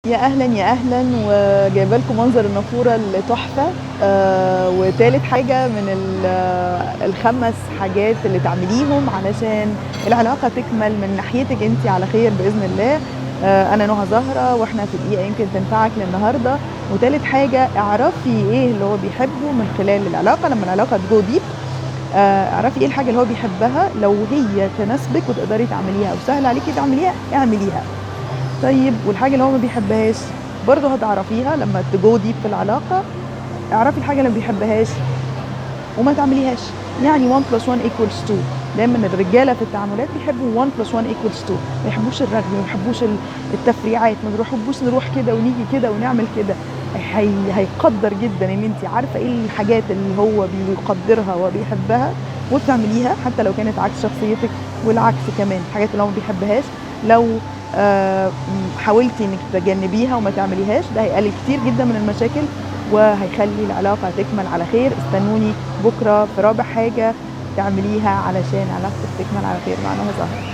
يا اهلا يا اهلا، وجايبه لكم منظر النافوره اللي تحفة. وتالت حاجة من الخمس حاجات اللي تعمليهم علشان العلاقة تكمل من ناحيتك انت على خير باذن الله. انا نهى زهره، واحنا في دقيقة يمكن تنفعك للنهاردة. وتالت حاجة، اعرفي ايه اللي هو بيحبه من خلال العلاقة. لما العلاقة ت go deep، اعرفي ايه الحاجة اللي هو بيحبها، لو هي تناسبك وتقدري تعمليها وسهل عليكي تعمليها اعمليها. طيب والحاجة اللي هو ما بيحبهاش برضه هتعرفيها لما ت go deep في العلاقة. اعرفي الحاجة اللي ما بيحبهاش وما تعمليهاش. يعني 1 plus 1 equals 2. دايما الرجالة في التعاملات بيحبوا 1 plus 1 equals 2، ما بيحبوش الرغي، ما بيحبوش التفريعات، ما بيحبوش نروح كده ونيجي كده ونعمل كده. هيقدر جدا ان انت عارفه ايه الحاجات اللي هو بيقدرها وبيحبها وبتعمليها، حتى لو كانت عكس شخصيتك، والعكس كمان الحاجات اللي هو ما بيحبهاش لو حاولتي انك تتجنبيها وما تعمليهاش، ده هيقلل كتير جدا من المشاكل وهيخلي العلاقة تكمل على خير. استنوني بكره في رابع حاجة تعمليها علشان علاقتك تكمل على خير مع نهى زهره.